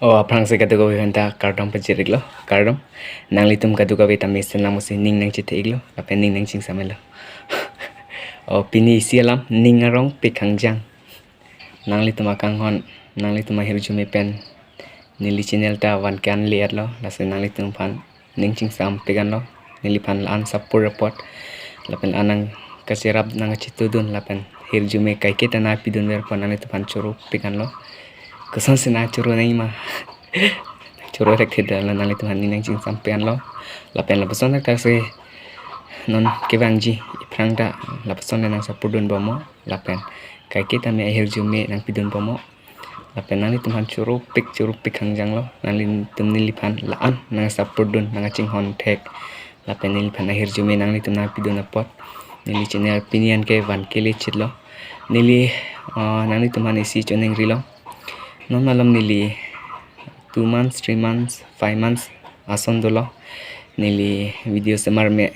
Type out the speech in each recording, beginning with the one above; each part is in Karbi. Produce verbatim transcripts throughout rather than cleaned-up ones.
O, aphrangsi kadokave aphanta kardom pajir-iklo, kardom. Nanglitum kadokave ta mesen amosi ning nangchethe-iklo, lapen ning nangchingsam-iklo. O, pini isi alam ning arongpik hangjang. Nanglitum akanghon, nanglitum ahirjume pen neli channel ta van ke-enle-etlo, lasi nanglitum aphan ning chingsampik anlo, neliphan la-an support apot, lapen la-an nangkacherap nangkachetudun, lapen hirjume kaike ta nangpidunver apot nanglitum aphan chorupik anlo. Kosonsi nangchoro nangji ma. Choro thekthe detlo, nanglitum aphan ning nangchingsampik anlo. Lapen lapuson thakthak si non kevangji aphrang ta lapuson le nang support dunbom mo, lapen kaike tame ahirjume nangpidunbom mo. Lapen nanglitum aphan chorupik, chorupik hangjanglo. Nanglitum neliphan la-an nang support dun, nangkachinghon thek. Lapen neliphan ahirjume nanglitum nangpidun apot neli channel pini an ke van ke-enle-etlo. Neli, ah, nanglitum aphan isi choningrilo. Non malom neli two months, three months, five months ason dolo. Neli video semar me,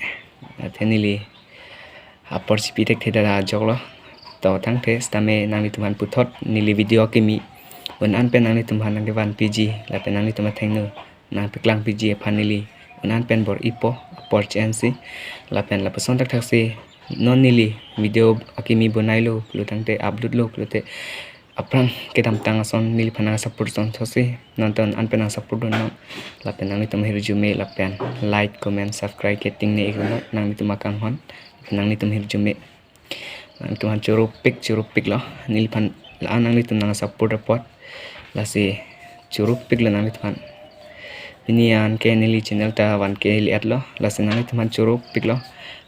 athe neli apor chipi thekthe det ajoklo. To tangte sitame nanglitum aphan puthot neli video akimi un-an pen nanglitum aphan nangkevanpiji, lapen nanglitum athengno nangpaklangpiji aphan neli un-an pen bor-ipo, apor che-ensi. Lapen lapuson thakthak si non neli video akimi bonailo pulo tangte, upload lo pulote, aphrang kedamtang ason neliphan nang support asonthotsi non ta un-an pen nang support dunnon. Lapen nanglitum ahirjume lapen like, comment, subscribe ke tingne-iknon, nanglitum akanghon, nanglitum ahirjume. Nanglitum aphan chorupik, chorupiklo. Neliphan la-an nanglitum nang support apot, lasi chorupiklo nanglitum aphan. Pini an ke neli channel ta van ke-enle-etlo, lasi nanglitum aphan chorupiklo.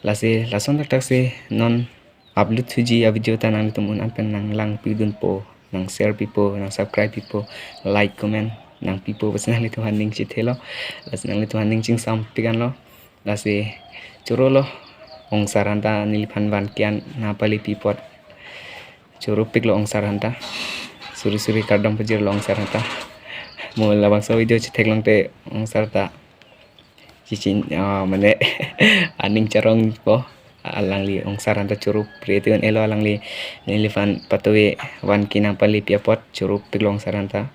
Lasi lason thakthak si non upload thuji avideo ta nanglitum un-an pen nanglangpidunpo, nang share pipo, nang subscribe pipo, like, comment nangpipo pusi nanglitum aphan ning chethelo. Lasi nanglitum aphan ning chingsampik anlo. Lasi chorolo, ongsar aphanta neliphan van ke-en nangpalepi apot. Chorupiklo ongsar aphanta. Suri suri kardom pajirlo ongsar aphanta. Mo labangso video chetheklong te ongsar ta chichin, ah, mane aning charongpo. Alangli ongsar aphanta chorupre ti un-elo, alangli neliphan patuve van ke nangpalepi apot. Chorupiklo ongsar aphanta.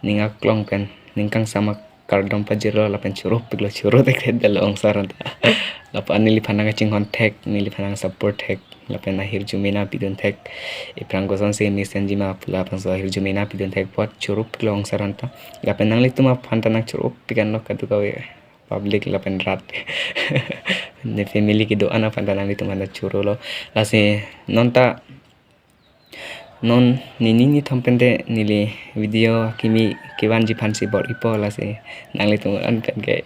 Ning aklong pen ning kangsam akardom pajirlo lapen chorupiklo, choro thekthe detlo ongsar aphanta. Lapen neliphan nangkachinghon thek, neliphan nang support thek, lapen ahirjume nangpidun thek. Aphrang kosonsi mesenji ma pu labangso ahirjume nangpidun thek apot chorupiklo ongsar aphanta. Lapen nanglitum aphanta nang chorupik anlo kadokave public lapen rat. Ne family kedo-an aphanta nanglitum aphanta chorolo. Lasi non ta non nini nithom pen te neli video akimi kevanji aphansi bor-ipo, lasi nanglitum un-an pen ke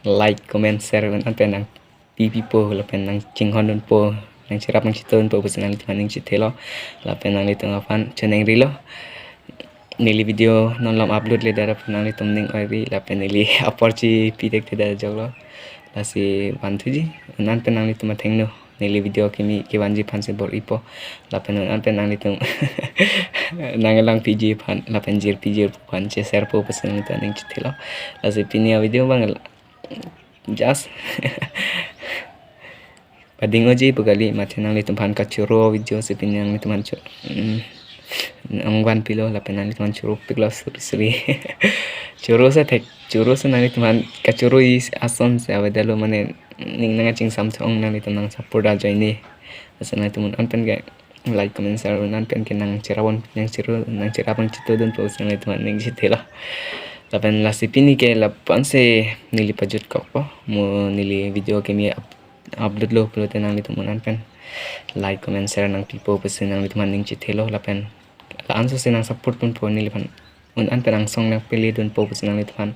like, comment, share un-an pen nangpipipo lapen nangchinghondunpo, nangcherap nangchetudunpo pusi nanglitum aphan ning chethelo. Lapen nanglitum aphan choningrilo. Neli video non malom upload le det aphan nanglitum ning oiri, lapen neli apor chipi thekthe det ajoklo. Lasi vanthuji, un-an pen nanglitum athengno neli video akimi kevanji aphansi bor-ipo. Lapen un-an pen nanglitum nanglangpiji aphan, lapen jirpi jirpo aphan che-share po pusi nanglitum ning chethelo. Lasi pini avideo abang just pading-oji pu kali, mate nanglitum aphan kachoro video si pini nanglitum aphan cho-, mm, nangvanpilo lapen nanglitum aphan chorupiklo suri suri. Choro si thek, choro si nanglitum aphan kachoro-i asonsi avedetlo, mane ning nangkachingsam thong, nanglitum nang support ajoine. Lasi nanglitum un-an pen ke like, comment, share un-an pen ke nangcherap un, nangchero, nangcherap nangchetudunpo pusi nanglitum aphan ning chethelo. Lapen lasi pini ke lapu-ansi neli pajutkokpo, mo neli video akimi up-, upload lo pulote nanglitum un-an pen like, comment, share nangpipo pusi nanglitum aphan ning chethelo, lapen la-an sosi nang support ponpo, neliphan un-an pen angsong nangpaledunpo pusi nanglitum aphan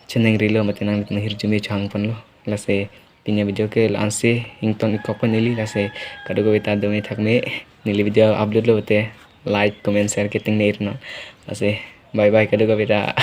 choningrilo, mate nanglitum ahirjume chohangponlo. Lasi pini avideo ke la-ansi ington-ikkokpo neli, lasi kadokave ta dome thakme, neli video upload lo pulote like, comment, share ke tingne-iknon. Lasi bye bye kadokave ta.